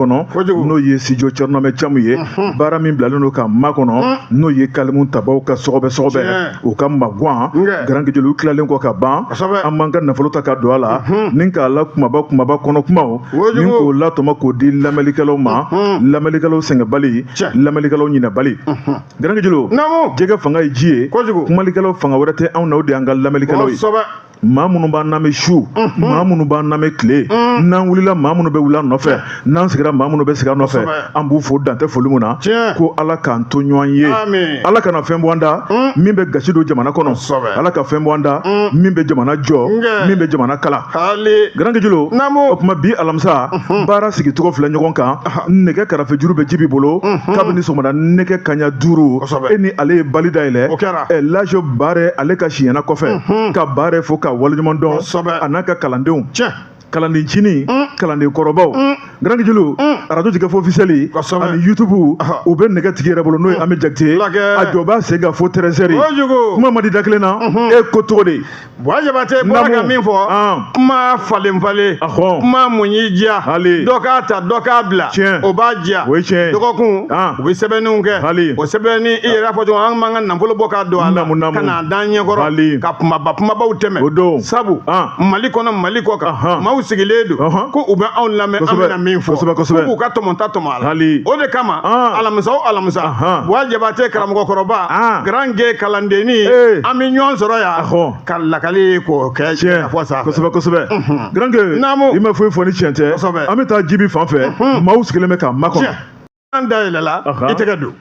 Kɔnɔ, n'o ye studio Thierno Ahmed Thiam ye, baara min bilalen don ka makɔnɔ, n'o ye kalimu tabaw ka sɔgɔbɛ sɔgɔbɛ, u ka maguwan Garange Jeliw tilalen kɔ ka ban, an b'an ka nafolo ta ka don a la ni k'a la kumaba kumaba kɔnɔ kumaw ni k'o latɔmɔ k'o di lamɛnlikɛlaw ma, lamɛnlikɛlaw sɛgɛnbali, lamɛnlikɛlaw ɲinɛbali. Garange Jeliw, jɛgɛ fanga ye ji ye, kumalikɛlaw fanga wɛrɛ tɛ anw na, o de y'an ka lamɛnlikɛlaw ye. Maa minnu b'an lamɛn su, maa minnu b'an lamɛn tile, n'an wulila, maa minnu bɛ wuli an nɔfɛ, n'an sigira, maa minnu bɛ sigi an nɔfɛ, an b'u fo dan tɛ foli mun na. Ko Ala k'an to ɲɔgɔn ye, Ala kana fɛn bɔ an da min bɛ gasi don jamana kɔnɔ, Ala ka fɛn bɔ an da min bɛ jamana jɔ, min bɛ jamana kala. Garange Jeliw, o tuma bi alamisa baara sigicogo filɛ ɲɔgɔn kan. Nɛgɛ karafe juru bɛ Jibi bolo kabini sɔgɔmada nɛgɛ kaɲa 5, e ni ale ye bali dayɛlɛ Lajo Bare, ale ka siɲɛna kɔfɛ ka Bare fo ka waleɲuman dɔn, a n'a ka kalandenw, kalanden cinin, kalanden kɔrɔbaw. Garange Jeliw, arajo jɛgɛfɔ officiel ani YouTube, u bɛ nɛgɛ tigi yɛrɛ bolo, n'o ye Ami Jakite. A jɔ b'a sen kan fo 13h. Kuma ma di da kelen na, e ko cogo di? Buwa Jabate bɔra ka min fɔ, kuma falen falen, kuma mun y'i diya, dɔ k'a ta, dɔ k'a bila, o b'a diya. O ye tiɲɛ. Dɔgɔkun u bɛ sɛbɛnniw kɛ, o sɛbɛnni i yɛrɛ fɔ cogo, an b'an ka nafolo bɔ k'a don a la ka n'a d'an ɲɛkɔrɔ ka kumaba kumabaw tɛmɛ. O don. Sabu Mali kɔnɔ, Mali kɔ kan, maaw sigilen don ko u bɛ anw lamɛn, an bɛna min fɔ, kosɛbɛ. K'u b'u ka tɔmɔta tɔmɔ a la. O de kama alamisa o alamisa, Buwa Jabate karamɔgɔkɔrɔba, Garange kalandenni, an bɛ ɲɔgɔn sɔrɔ yan ka lakali k'o kɛ fɔ sa. Kosɛbɛ kosɛbɛ. Garange, i ma foyi fɔ ni tiɲɛ tɛ. An bɛ taa Jibi fan fɛ, maaw sigilen bɛ k'a makɔnɔ. An da yɛlɛla, i tɛgɛ don.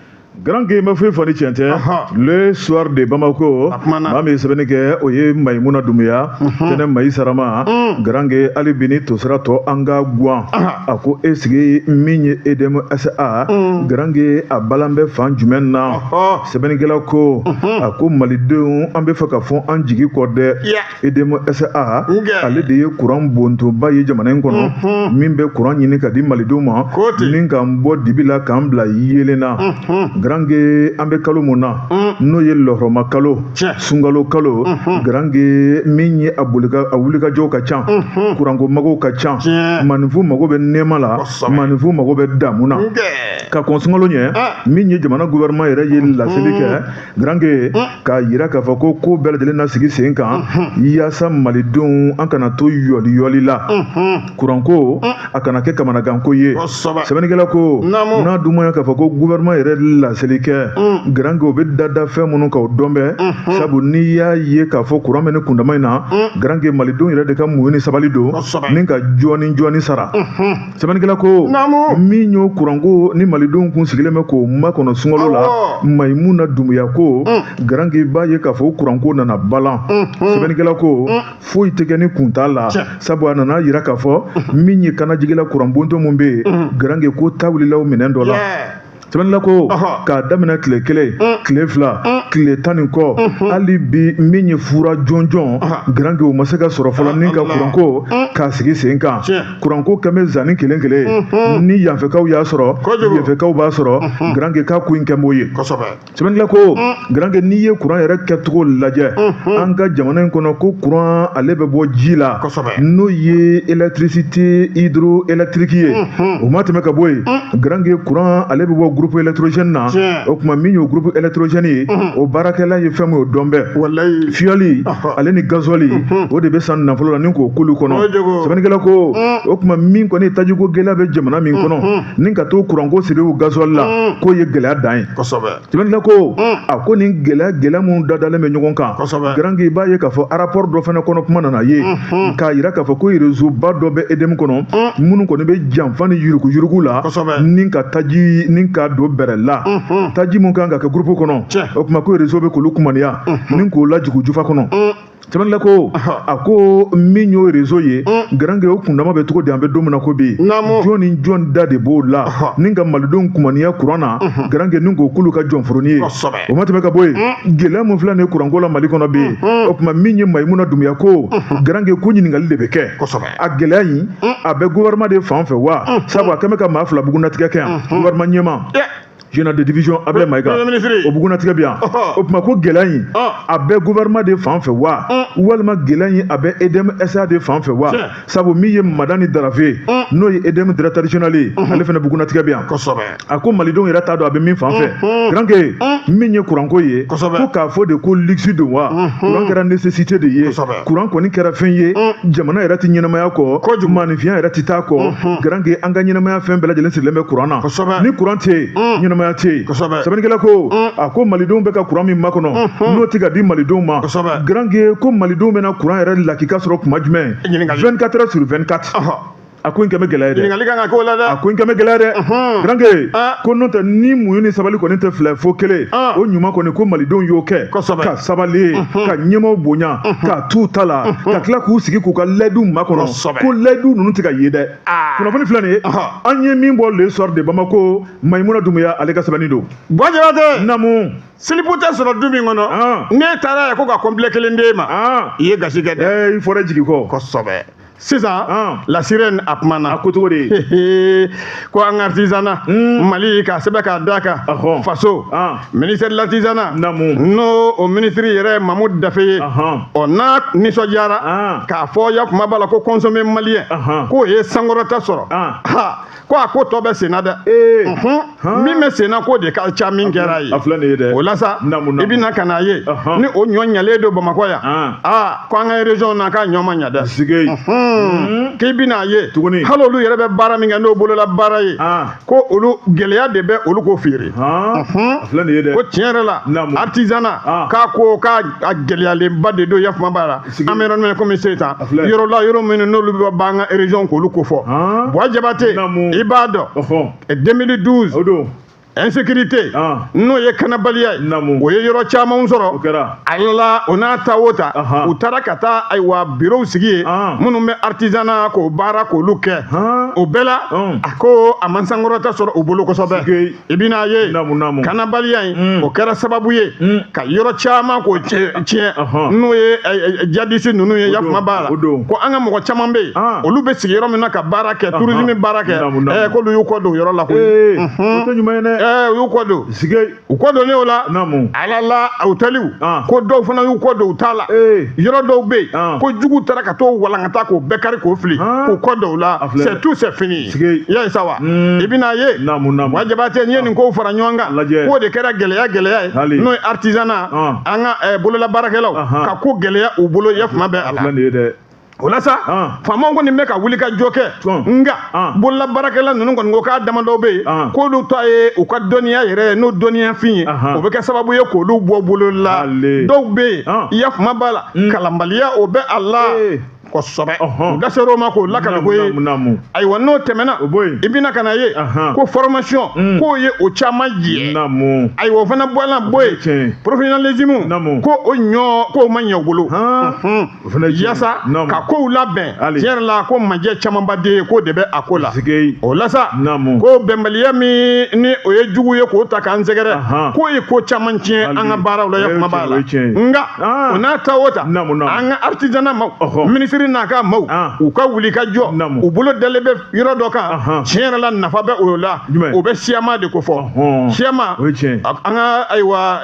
Garange, i ma foyi fɔ ni tiɲɛ tɛ. Le Soir de Bamako, maa min ye sɛbɛnni kɛ, o ye Mayimuna Dumuya tɛnɛ Mayi Sarama. Garange, hali bi ni tosira tɔ an ka guwan, a ko e sigi min ye EDM SA, Garange, a balan bɛ fan jumɛn na? Sɛbɛnnikɛla ko, a ko malidenw, an bɛ fɛ ka fɔ an jigi kɔ dɛ. EDM SA, ale de ye kuran bontoba ye jamana in kɔnɔ, min bɛ kuran ɲini ka di malidenw ma ni k'an bɔ dibi la k'an bila yeelen na. Garange, an bɛ kalo mun na, n'o ye lɔhɔrɔma kalo, sunkalo kalo, Garange, min ye a wulikajɔw ka ca, kuranko magow ka ca, maninfin mago bɛ nɛɛma la, maninfin mago bɛ damu na. Ka kɔn sunkalo ɲɛ, min ye jamana gouvernement yɛrɛ ye laseli kɛ, Garange, k'a yira k'a fɔ ko ko bɛɛ lajɛlen na sigi sen kan yaasa malidenw an kana to yɔli yɔli la, kuranko a kana kɛ kamanaganko ye. Sɛbɛnnikɛla ko n'a dun k'a fɔ ko gouvernement yɛrɛ laseli kɛ, Garange, o bɛ da fɛn minnu kan, o dɔn bɛɛ. Sabu n'i y'a ye k'a fɔ kuran bɛ ni kundama in na, Garange, malidenw yɛrɛ de ka muɲu ni sabali don ni ka jɔni jɔni sara. Sɛbɛnnikɛla ko min y'o kuranko ni malidenw kun sigilen bɛ k'o makɔnɔ sunkalo la, Mayimuna Dumuya ko, Garange, b'a ye k'a fɔ kuranko nana balan. Sɛbɛnnikɛla ko foyi tɛ kɛ ni kun t'a la, sabu a nana yira k'a fɔ min ye kanajigila kuranbonto mun bɛ yen, Garange, ko ta wulila o minɛn dɔ la. Sɛbɛnnikɛla ko k'a daminɛ tile 1, tile 2, tile 10 ni kɔ, hali bi min ye fura jɔnjɔn, Garange, o ma se ka sɔrɔ fɔlɔ ni ka kuranko k'a sigi sen kan. Kuranko kɛmɛ bɛ zanni kelen kelen, ni yanfɛkaw y'a sɔrɔ, yenfɛkaw b'a sɔrɔ. Garange, k'a ko in kɛ m'o ye. Sɛbɛnnikɛla ko, Garange, n'i ye kuran yɛrɛ kɛcogo lajɛ an ka jamana in kɔnɔ, ko kuran ale bɛ bɔ ji la, n'o ye électricité hydroélectrique ye, o ma tɛmɛ ka bɔ yen, Garange, kuran ale bɛ bɔ groupe électrogène na. O tuma min y'o groupe électrogène ye, o baarakɛla ye fɛn min, o dɔn bɛɛ, fiyɔli ale ni gasoil, o de bɛ san nafolo la ni k'o k'olu kɔnɔ. Sɛbɛnnikɛla ko o tuma min kɔni tajiko gɛlɛya bɛ jamana min kɔnɔ, ni ka to kuranko siri o gasoil la, k'o ye gɛlɛya dan ye. Sɛbɛnnikɛla ko a ko nin gɛlɛya gɛlɛya minnu dadalen bɛ ɲɔgɔn kan, Garange, i b'a ye k'a fɔ rapport dɔ fana kɔnɔ kuma nana ye k'a yira k'a fɔ ko réseau ba dɔ bɛ EDM kɔnɔ, minnu kɔni bɛ janfa ni yuruguyurugu la ni ka taji ni ka don bɛrɛ la, taji mun kan ka kɛ groupe kɔnɔ. O tuma ko réseau bɛ k'olu kumaniya ni k'o lajigin jufa kɔnɔ. Sɛbɛnnikɛla ko a ko min y'o réseau ye, Garange, o kundama bɛ cogo di an bɛ don min na ko bi? Jɔn ni jɔn da de b'o la ni ka malidenw kumaniya kuran na, Garange, ni k'o k'olu ka jɔnforonin ye? O ma tɛmɛ ka bɔ yen, gɛlɛya mun filɛ nin ye kuranko la Mali kɔnɔ bi, o tuma min ye Mayimuna Dumuya ko, Garange, ko ɲininkali de bɛ kɛ: a gɛlɛya in a bɛ gouvernement de fan fɛ wa? Sabu a kɛn bɛ ka maa 2 bugunnatigɛ kɛ yan, gouvernement ɲɛmaa. Général de division Ablaye Maïga o bugunnatigɛ bɛ yan. O tuma ko gɛlɛya in a bɛ gouvernement de fan fɛ wa, walima gɛlɛya in a bɛ EDM SA de fan fɛ wa? Sabu min ye Madani Darafe, n'o ye EDM directeur général ye, ale fana bugunnatigɛ bɛ yan. A ko malidenw yɛrɛ t'a dɔn a bɛ min fan fɛ. Garanke, min ye kuranko ye, ko k'a fɔ de ko luxe don wa, kuran kɛra nécessité de ye, kuran kɔni kɛra fɛn ye, jamana yɛrɛ tɛ ɲɛnamaya kɔ, maaninfinya yɛrɛ tɛ taa kɔ. Garanke, an ka ɲɛnamaya fɛn bɛɛ lajɛlen sirilen bɛ kuran na. Ni kuran tɛ yen, ɲɛnamaya tɛ yen. Sɛbɛnnikɛla ko, a ko malidenw bɛ ka kuran min makɔnɔ, n'o tɛ ka di malidenw ma. Garanke, ko malidenw bɛna kuran yɛrɛ lakika sɔrɔ tuma jumɛn? 24 heures sur 24. A ko in kɛ bɛ gɛlɛya dɛ. Ɲininkali kan ka k'o la dɛ. A ko in kɛ bɛ gɛlɛya dɛ. Garanke, ko n'o tɛ, ni muɲu ni sabali kɔni tɛ fila fo kelen, o ɲuman kɔni ko malidenw y'o kɛ ka sabali, ka ɲɛmaaw bonya, ka t'u ta la, ka tila k'u sigi k'u ka layidu makɔnɔ, ko layidu ninnu tɛ ka ye dɛ. Kunnafoni filɛ nin ye, an ye min bɔ Le Soir de Bamako, Mayimuna Dumbuya ale ka sɛbɛnni don. Buwa Jabate. Namu. Silipu tɛ sɔrɔ du min kɔnɔ, n'e taara yen ko ka complet kelen d'e ma, i ye gasi kɛ dɛ. I fɔra jigi kɔ. Kosɛbɛ. Sisan La Sirène a kumana. A ko cogo di? Ko an ka artisanat Mali, k'a sɛbɛn k'a d'a kan faso ministère de l'artisanat, n'o o ministre yɛrɛ ye Mamudu Dafe ye, ɔ n'a nisɔndiyara k'a fɔ ya kuma b'a la ko consommer malien k'o ye sankɔrɔta sɔrɔ, ko a ko tɔ bɛ sen na dɛ. Min bɛ sen na, k'o de ka ca min kɛra ye. A filɛ nin ye dɛ. O la sa, i bɛ na ka n'a ye ni o ɲɔ ɲalen don Bamakɔ yan, aa, ko an ka région na, k'a ɲɔ ma ɲa dɛ. K'i bɛna ye tuguni, hali olu yɛrɛ bɛ baara min kɛ, n'o bolola baara ye, ko olu gɛlɛya de bɛ olu k'o feere. Filɛ nin ye dɛ. Ko tiɲɛ yɛrɛ la, artisanat, k'a ko k'a gɛlɛyalenba de don. Yafama b'a la, an bɛ yɔrɔ min na komi sisan, yɔrɔ la, yɔrɔ minnu n'olu bɛ b'an ka région k'olu ko fɔ. Buwa Jabate, i b'a dɔn, 2012 insécurité, n'o ye kanabaliya ye, o ye yɔrɔ camanw sɔrɔ a la. O n'a ta o ta, u taara ka taa, ayiwa, bureau sigi yen minnu bɛ artisanat k'o baara k'olu kɛ. O bɛɛ la, a ko a man sankɔrɔta sɔrɔ u bolo kosɛbɛ. I bɛna ye, kanabaliya in, o kɛra sababu ye ka yɔrɔ caman k'o tiɲɛ, n'o ye djihadiste ninnu ye. Yakuma b'a la, ko an ka mɔgɔ caman bɛ yen, olu bɛ sigi yɔrɔ min na ka baara kɛ, tourisme baara kɛ, k'olu y'u kɔ don yɔrɔ la koyi. O tɛ ɲuman ye dɛ. U y'u kɔ don. U kɔ donnen o la, ala la, hôteliw, ko dɔw fana y'u kɔ don u ta la. Yɔrɔ dɔw bɛ yen, ko jugu taara ka t'o walankata k'o bɛɛ kari k'o fili k'u kɔ don u la. C'est tout, c'est fini. I y'a ye sa wa, i bɛna ye, Buwa Jabate, n'i ye nin kow fara ɲɔgɔn kan, k'o de kɛra gɛlɛya gɛlɛya ye, n'o ye artisanat, an ka bolola baarakɛlaw ka ko gɛlɛya u bolo. Yafama bɛ a la. O la sa, faamaw kɔni bɛ ka wuli ka jɔ kɛ, nka bolola baarakɛla ninnu kɔni ko k'a damadɔ bɛ yen, k'olu ta ye u ka dɔnniya yɛrɛ ye, n'o dɔnniya fin ye, o bɛ kɛ sababu ye k'olu bɔ bolo la. Dɔw bɛ yen, yafama b'a la, kalanbaliya o bɛ a la kosɛbɛ. U da ser'o ma k'o lakali ko ye. Ayiwa, n'o tɛmɛna, i bɛna ka na ye ko formation, k'o ye o caman jɛ. Ayiwa, o fana bɔla bɔ yen, professionnalisme, ko o ɲɔ k'o ma ɲɛ u bolo yasa ka kow labɛn. Tiɲɛ yɛrɛ la, ko majɛ camanba de ye, k'o de bɛ a ko la. O la sa, ko bɛnbaliya min ni o ye jugu ye k'o ta k'an sɛgɛrɛ, k'o ye ko caman tiɲɛ an ka baaraw la. Yakuma b'a la, nka o n'a ta o ta, an ka artisanat maw, minisiri n'a ka maaw, u ka wuli ka jɔ. U bolo dalen bɛ yɔrɔ dɔ kan, tiɲɛ yɛrɛ la, nafa bɛ o la. O bɛ SIAMA de ko fɔ. SIAMA, an ka, ayiwa,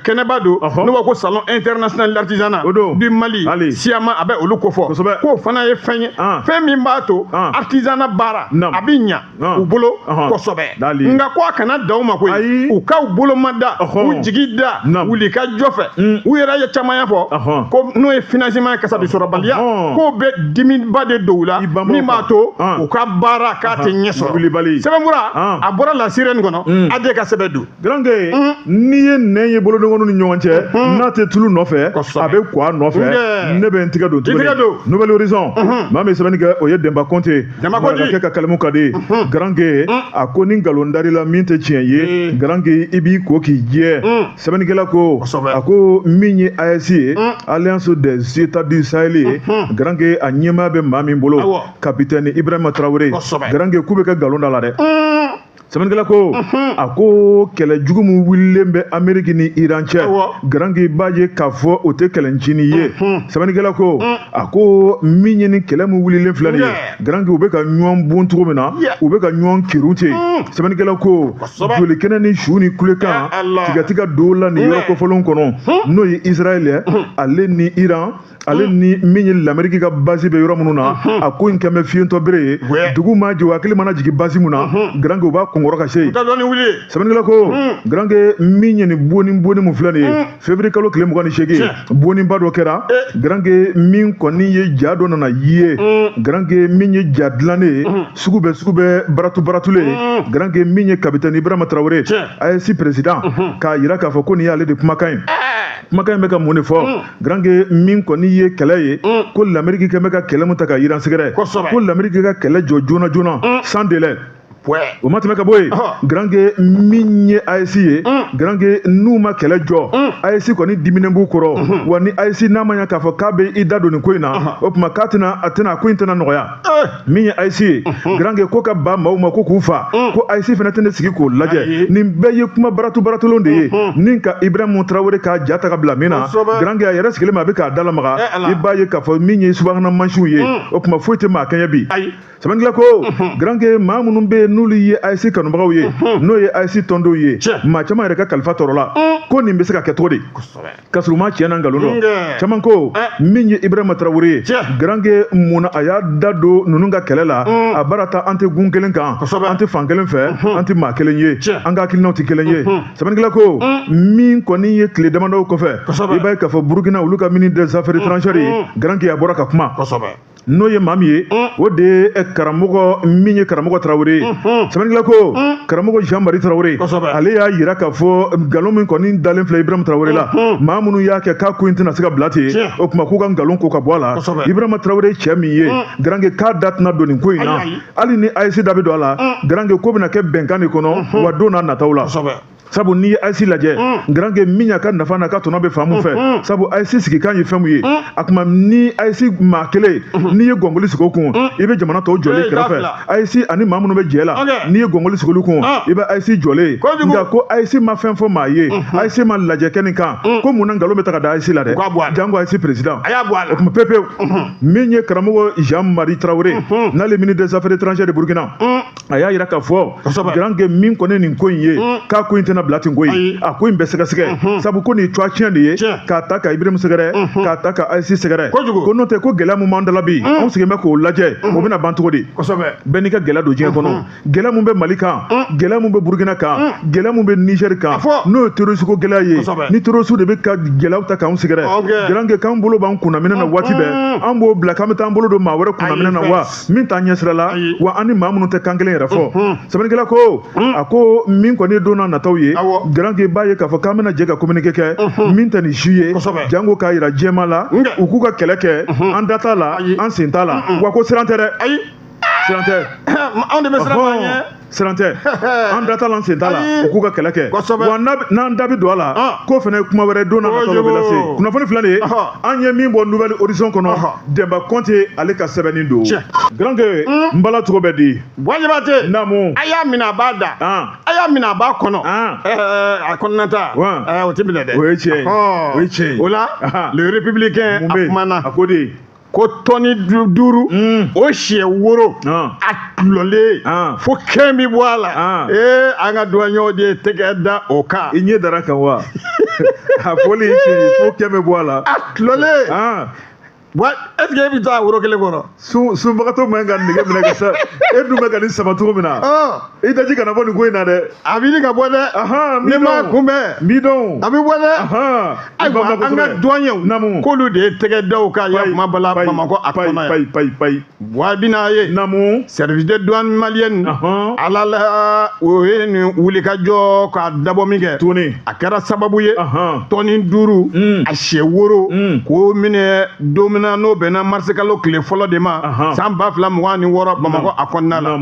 kɛnɛba don, n'o b'a ko Salon international d'artisanat du Mali, SIAMA, a bɛ olu ko fɔ, k'o fana ye fɛn ye, fɛn min b'a to artisanat baara a bɛ ɲa u bolo kosɛbɛ. Nka ko a kana dan o ma koyi, u ka u bolo ma da, u jigi da wuli ka jɔ fɛ. U yɛrɛ ye caman ya fɔ ko n'o ye financement kasabi sɔrɔbaliya, k'o bɛ dimiba de don u la, min b'a to u ka baara k'a tɛ ɲɛ sɔrɔ. Sɛbɛnfura a bɔra La Sirène kɔnɔ, a de ka sɛbɛn don. Garanke, n'i ye nɛn ye bolodenkɔniw ni ɲɔgɔn cɛ, n'a tɛ tulu nɔfɛ, a bɛ kɔ a nɔfɛ. Ne bɛ n tigɛ don tuguni. Nouvel Horizon, maa min ye sɛbɛnni kɛ, o ye Denba Kɔnte, marakakɛ ka kalimu ka di. Garanke, a ko ni nkalon dar'i la min tɛ tiɲɛ ye, Garanke, i b'i ko k'i jɛ. Sɛbɛnnikɛla ko, a ko min ye AES ye, Alliance des États du Sahel ye, Garanke, a ɲɛmaa bɛ maa min bolo, capitaine Ibrahima Traoré. Garanke, k'u bɛ kɛ nkalon da la dɛ. Sɛbɛnnikɛla ko a ko kɛlɛ jugu min wulilen bɛ Ameriki ni Iran cɛ, Garange b'a ye k'a fɔ o tɛ kɛlɛ ncinin ye. Sɛbɛnnikɛla ko a ko min ye ni kɛlɛ min wulilen filɛ nin ye, Garange u bɛ ka ɲɔgɔn bon cogo min na, u bɛ ka ɲɔgɔn kerun ten. Sɛbɛnnikɛla ko jolikɛnɛ ni su ni kulekan tigatigɛ dɔw la nin yɔrɔ kofɔlenw kɔnɔ, n'o ye Israël ye, ale ni Iran, ale ni min ye l'Amérique ka base bɛ yɔrɔ minnu na, a ko in kɛn bɛ fiyentɔ bere ye. Dugu ma jɛ, hakili mana jigin base mun na, Garange u b'a kunkɔrɔ ka se yen. Sɛbɛnnikɛla ko Garange min ye nin bonni mun filɛ nin ye, février kalo tile 28, bonniba dɔ kɛra. Garange min kɔni ye ja dɔ nana ye, Garange min ye ja dilannen ye, sugu bɛɛ baratu baratulen ye. Garange min ye capitaine Ibrahima Traoré, AES président, k'a yira k'a fɔ ko nin y'ale de kumakan ye. Kumakan in bɛ ka mun de fɔ? Garange min kɔni ye kɛlɛ ye, ko l'Amérique kɛn bɛ ka kɛlɛ mun ta ka Iran sɛgɛrɛ, ko l'Amérique ka kɛlɛ jɔ joona joona sans délai. O ma tɛmɛ ka bɔ yen, Garange min ye AES ye, Garange n'u ma kɛlɛ jɔ, AES kɔni diminen b'u kɔrɔ. Wa ni AES n'a ma ɲɛ k'a fɔ k'a bɛ i da don nin ko in na, o tuma k'a tɛna a tɛna ko in tɛna nɔgɔya. Min ye AES ye, Garange ko ka ba maaw ma ko k'u fa, ko AES fana tɛna sigi k'o lajɛ. Nin bɛɛ ye kuma baratu baratulenw de ye ni ka Ibrahim Traoré k'a ja ta ka bila min na. Garange a yɛrɛ sigilen ma, a bɛ k'a da lamaga. I b'a ye k'a fɔ min ye subahana mansinw ye, o tuma foyi tɛ maa kɛɲɛ bi. Sɛbɛnnikɛla ko Garange maa minnu bɛ yen n'olu ye AES kanubagaw ye, n'o ye AES tɔndenw ye, maa caman yɛrɛ ka kalifa tɔɔrɔ la ko nin bɛ se ka kɛ cogo di, k'a sɔrɔ u ma tiɲɛ na nkalon dɔn. Caman ko min ye Ibrahima Traoré ye, Garange munna a y'a da don ninnu ka kɛlɛ la? A baara ta, an tɛ gun kelen kan, an tɛ fan kelen fɛ, an tɛ maa kelen ye, an ka hakilinaw tɛ kelen ye. Sɛbɛnnikɛla ko min kɔni ye tile damadɔw kɔfɛ, i b'a ye k'a fɔ Burukina olu ka ministre des affaires étrangères ye, Garange a bɔra ka kuma. N'o ye maa min ye, o de ye karamɔgɔ min ye karamɔgɔ Traoré ye. Sɛbɛnnikɛla ko karamɔgɔ Jean-Marie Traoré, ale y'a yira k'a fɔ nkalon min kɔni dalen filɛ Ibrahima Traoré la, maa minnu y'a kɛ k'a ko in tɛna se ka bila ten, o tuma k'u ka nkalon ko ka bɔ a la. Ibrahima Traoré cɛ min ye, Garange k'a da tɛna don nin ko in na. Hali ni AES da bɛ don a la, Garange ko bɛna kɛ bɛnkan de kɔnɔ, wa don n'a nataw la. Sabu n'i ye AES lajɛ, Garange min y'a ka nafa n'a ka tɔnɔ bɛ fan mun fɛ, sabu AES sigikan ye fɛn mun ye, a tuma ni AES maa kelen n'i ye gɔngɔli sigi o kun, i bɛ jamana tɔw jɔlen kɛrɛfɛ. AES ani maa minnu bɛ jɛ la, n'i ye gɔngɔli sigi olu kun, i bɛ AES jɔlen ye. Nka ko AES ma fɛn fɔ maa ye, AES ma lajɛ kɛ nin kan, ko munna nkalon bɛ ta ka da AES la dɛ, jango AES président. O tuma pepewu, min ye karamɔgɔ Jean-Marie Traoré, n'ale ministre des affaires étrangères de Burkina, a y'a yira k'a fɔ Garange min kɔni nin ko in ye, k'a ko in tɛna bila ten ko ye, a ko in bɛ sɛgɛsɛgɛ, sabu ko nin ye tiɲɛ de ye, k'a ta ka Ibrahim sɛgɛrɛ, k'a ta ka AES sɛgɛrɛ. Ko n'o tɛ, ko gɛlɛya mun b'an da la bi, anw sigilen bɛ k'o lajɛ, o bɛna ban cogo di? Bɛɛ n'i ka gɛlɛya don diɲɛ kɔnɔ. Gɛlɛya mun bɛ Mali kan, gɛlɛya mun bɛ Burukina kan, gɛlɛya mun bɛ Niger kan, n'o ye terroriste ko gɛlɛya ye, ni terroriste de bɛ ka gɛlɛyaw ta k'anw sɛgɛrɛ, Garange k'an bolo b'an kunnaminɛ na waati bɛɛ, an b'o bila k'an bɛ taa an bolo don maa wɛrɛ kunnaminɛ na wa min t'an ɲɛsira la, wa an ni maa minnu tɛ kan kelen yɛrɛ fɔ. Sɛbɛnnikɛla ko a ko min kɔni ye don n'a nataw ye, Garange b'a ye k'a fɔ k'an bɛna jɛ ka communiqué kɛ min tɛ nin si ye, jango k'a yira jɛma la u k'u ka kɛlɛ kɛ, an da t'a la, an sen t'a la, wa ko siran tɛ dɛ, siran tɛ. Anw de bɛ siran ɲɛ. Siran tɛ, an da t'a la, an sen t'a la, u k'u ka kɛlɛ kɛ, wa n'an da bɛ don a la, k'o fana ye kuma wɛrɛ don n'a nataw la bɛ lase. Kunnafoni filɛ nin ye, an ye min bɔ Nouvel Horizon kɔnɔ, Demba Kɔnte ale ka sɛbɛnni don. Garange n bala cogo bɛ di? Bɔjabate. Naamu. A y'a minɛ a b'a da, a y'a minɛ a b'a kɔnɔ, a kɔnɔna ta o tɛ minɛ dɛ. O ye tiɲɛ ye, o ye tiɲɛ ye. O la le républicain a kumana. A ko de ko tɔni 5 o siɲɛ woro a tulɔlen fo kɛn bɛ bɔ a la. Ee, an ka duwaɲɛw de ye tɛgɛ da o kan. I ɲɛ dara kan wa? A fɔli ye tiɲɛ ye, fo kɛn bɛ bɔ a la. A tulɔlen. Wa est ce que e bɛ taa woro kelen kɔnɔ? Sunbagatɔ man ka nɛgɛ minɛ ka sa, e dun bɛ ka nin sama cogo min na, i daji kana bɔ nin ko in na dɛ. A bɛ ɲini ka bɔ dɛ. Ne m'a kunbɛn. N b'i dɔn. A bɛ bɔ dɛ. Ayiwa, an ka duwaɲɛw k'olu de ye tɛgɛ da o kan ya kuma bala Bamakɔ a kɔnɔ yan. Payi payi payi. Wa bɛna ye. Naamu. Service de douane malienne. Ala la o ye nin wulikajɔ k'a dabɔ min kɛ. Tuguni. A kɛra sababu ye. Tɔni 5 a siɲɛ woro k'o minɛ don min na n'o bɛnna marisikalo tile fɔlɔ de ma san 2026 Bamakɔ a kɔnɔna la.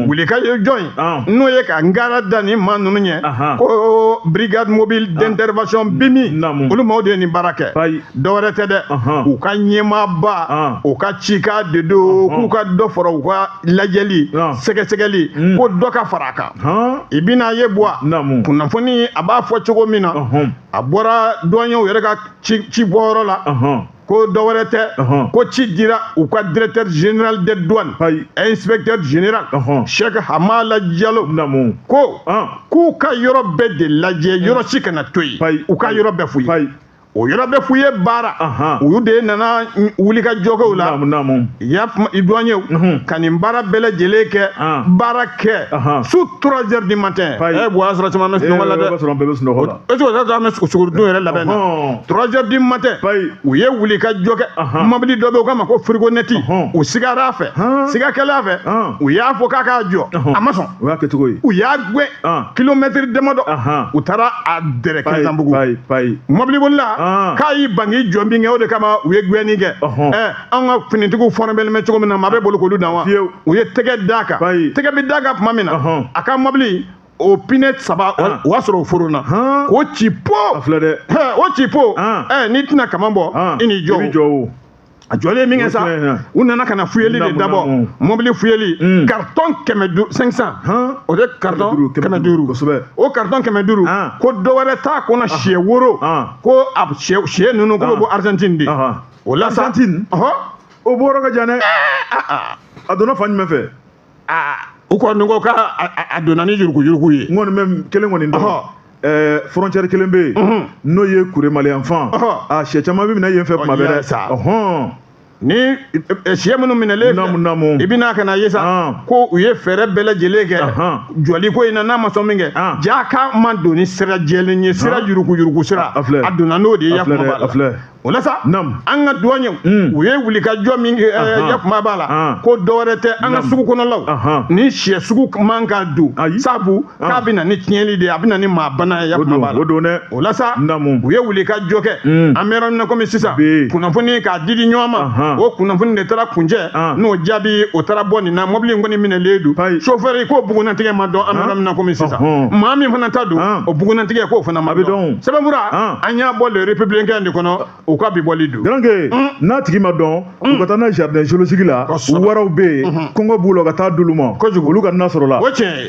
Wulika ye jɔn ye n'o ye ka ngara da nin maa ninnu ɲɛ ko brigade mobile d'intervention BIMI, olu maaw de ye nin baara kɛ. Dɔwɛrɛ tɛ dɛ, u ka ɲɛmaaba u ka cikan de don k'u ka dɔ fara u ka lajɛli sɛgɛsɛgɛli, ko dɔ ka fara a kan. I bɛna ye Buwa, kunnafoni a b'a fɔ cogo min na, a bɔra douaniers yɛrɛ ka ci bɔyɔrɔ la, ko dɔ wɛrɛ tɛ, ko ci dira u ka directeur général des douanes, inspecteur général Cheikh Hamala Diallo, ko k'u ka yɔrɔ bɛɛ de lajɛ, yɔrɔ si kana to yen, u ka yɔrɔ bɛɛ fouiller. O yɔrɔ bɛɛ fouiller baara, olu de nana wuli ka jɔ kɛ o la, douaniers ka nin baara bɛɛ lajɛlen kɛ, baara kɛ su 3 heures du matin. Ɛ Buwa, y'a sɔrɔ caman bɛ sunɔgɔ la dɛ. Est ce que o y'a sɔrɔ an bɛ sogorodun yɛrɛ labɛn na? 3 heures du matin, u ye wuli ka jɔ kɛ. Mobili dɔ bɛ yen u k'a ma ko fourgonnette, u sigara a fɛ, siga kɛlen a fɛ, u y'a fɔ k'a k'a jɔ, a ma sɔn. U y'a kɛ cogo ye? U y'a gɛn kilomɛtiri damadɔ, u taara a dɛrɛ Kɛnzanbugu. Mobili bolila k'a y'i ban k'i jɔ min kɛ, o de kama u ye gɛnni kɛ. An ka finitigiw fɔrɔmɛlen bɛ cogo min na, maa bɛ boli k'olu dan wa? U ye tɛgɛ d'a kan, tɛgɛ bɛ d'a kan tuma min na, a ka mobili o pinɛ 3, o y'a sɔrɔ o foronna k'o ci po. O ci po, n'i tɛna kaman bɔ, i n'i jɔ. A jɔlen min kɛ sa, u nana ka na fuyeli de dabɔ, mobili fuyeli, carton 500, 500, o de carton 500, o carton 500, ko dɔ wɛrɛ t'a kɔnɔ, sɛ woro, ko a sɛ ninnu ko bɛ bɔ Argentine de. O la sa, Argentine, o bɔra ka jan dɛ. A donna fan jumɛn fɛ? U kɔni ko k'a donna ni yuruguyurugu ye. N kɔni bɛ kelen kɔni dɔn. Frontière kelen bɛ yen n'o ye Kuremale fan, a sɛ caman bɛ minɛ yen fɛ kuma bɛɛ dɛ. Ni sɛ minnu minɛlen filɛ, i bɛna ka na ye sa ko u ye fɛɛrɛ bɛɛ lajɛlen kɛ jɔli ko in na, n'a ma sɔn min kɛ, ja k'a ma don ni sira jɛlen ye, sira yuruguyurugu sira, a donna n'o de ye. Yakuma b'a la. O la sa, an ka douaniers u ye wuli ka jɔ min kɛ, yakuma b'a la, ko dɔ wɛrɛ tɛ, an ka sugu kɔnɔlaw ni sɛ sugu man ka don, sabu k'a bɛ na ni tiɲɛli de ye, a bɛ na ni maa bana ye. Yakuma b'a la. O la sa, u ye wuli ka jɔ kɛ. An bɛ yɔrɔ min na komi sisan, kunnafoni k'a di di ɲɔgɔn ma, o kunnafoni de taara kuncɛ n'o jaabi, o taara bɔ nin na. Mobili in kɔni minɛlen don, chauffeur k'o bugunnatigɛ ma dɔn. An bɛ yɔrɔ min na komi sisan, maa min fana ta don, o bugunnatigɛ k'o fana ma dɔn. Sɛbɛnfura an y'a bɔ Le Républicain de kɔnɔ, u ka bi bɔli don. Garanke, n'a tigi ma dɔn, u ka taa n'a jardin zoologique la, waraw bɛ yen, kɔngɔ b'u la, u ka taa d'olu ma, olu ka na sɔrɔ la.